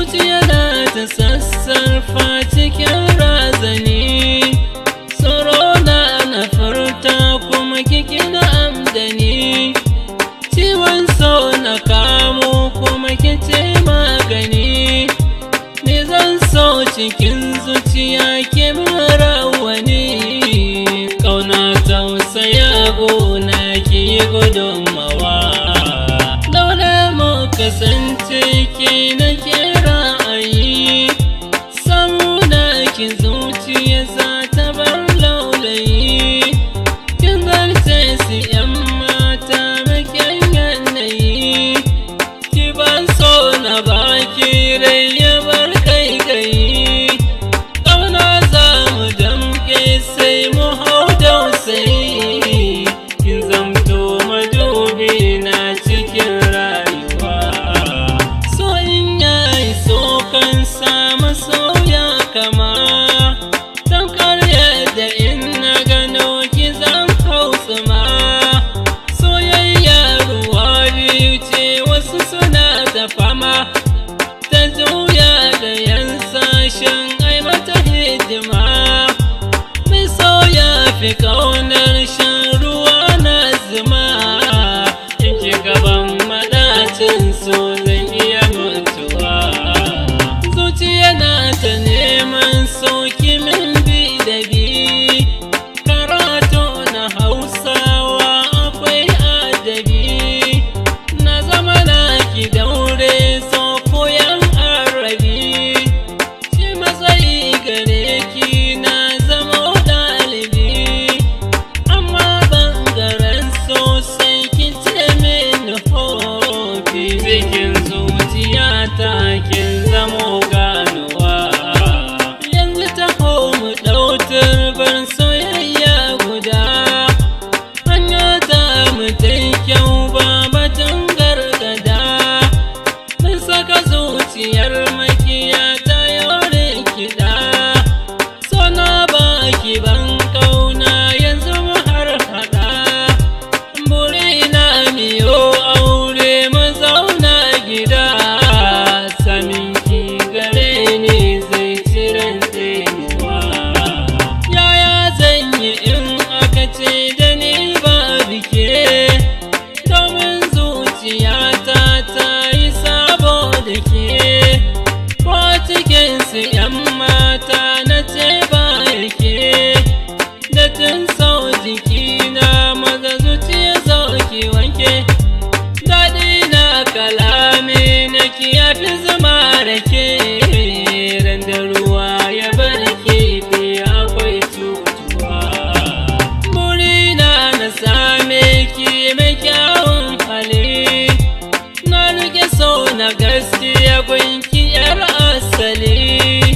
Zuciya na ta sassarfa cikin razani. Tsoro na na furta kuma kiki na amdani. Ciwon so na kamo kuma kice magani. Ni zan so cikin zuciya ke rawani. Ƙauna tausaya gona ki yi gudunmawa. Dole mu kasance ke na kira ayi. Samu ki zuciya za ta bar laulayi. Kin zarce su 'yan mata makin yanayi. Ki ban so na baki rai ya bar kai kai. Ƙauna za mu damƙe sai mu hau dausayi. Kin zamto madubi na cikin rayuwa. So in yayi so kan samu soya kama. Tamkar yadda in na gano ki zan hau tsuma. Soyayya ruwa biyu ce, wasu suna ta fama. Ta juya da yan sashen ai mata hidima. Mai soya fi ƙaunar shan ruwa na zuma. In ki gaban maɗacin so zan iya mutuwa. Zuciya na ta neman soki min bi da bi. Karatu na Hausawa akwai adabi. Na zama na ki daure so koyan Arabi. Shi matsayi gare ki na zama ɗalibi. Amma ɓangaren sosai ki ce min hofi. Cikin zuciyata kin zamo ganuwa. Yanzu taho mu ɗau turbar soyayya guda. Hanya ta mu ta kyau ba batun gargada. Mun saka zuciyar makiya ta yore kiɗa. Sona baki ban kauna yanzu mu har haɗa. Burina miyo aure mu zauna gida. Saminki gare ni zai ciren tsinuwa. Yaya zan yi in aka ce da ni ba bike? Domin zuciyata ta yi sabo da ke. Ko cikin su 'yan mata na ce ba ke. Da tun sau jikina maza zuciya sauki wanke. Daɗi na kalami na kiyafi zama da ke. Ran da ruwa ya bar kifi akwai cutuwa. Burina na same ki mai kyawun hali. Na rike so na gaskiya gunki yar asali.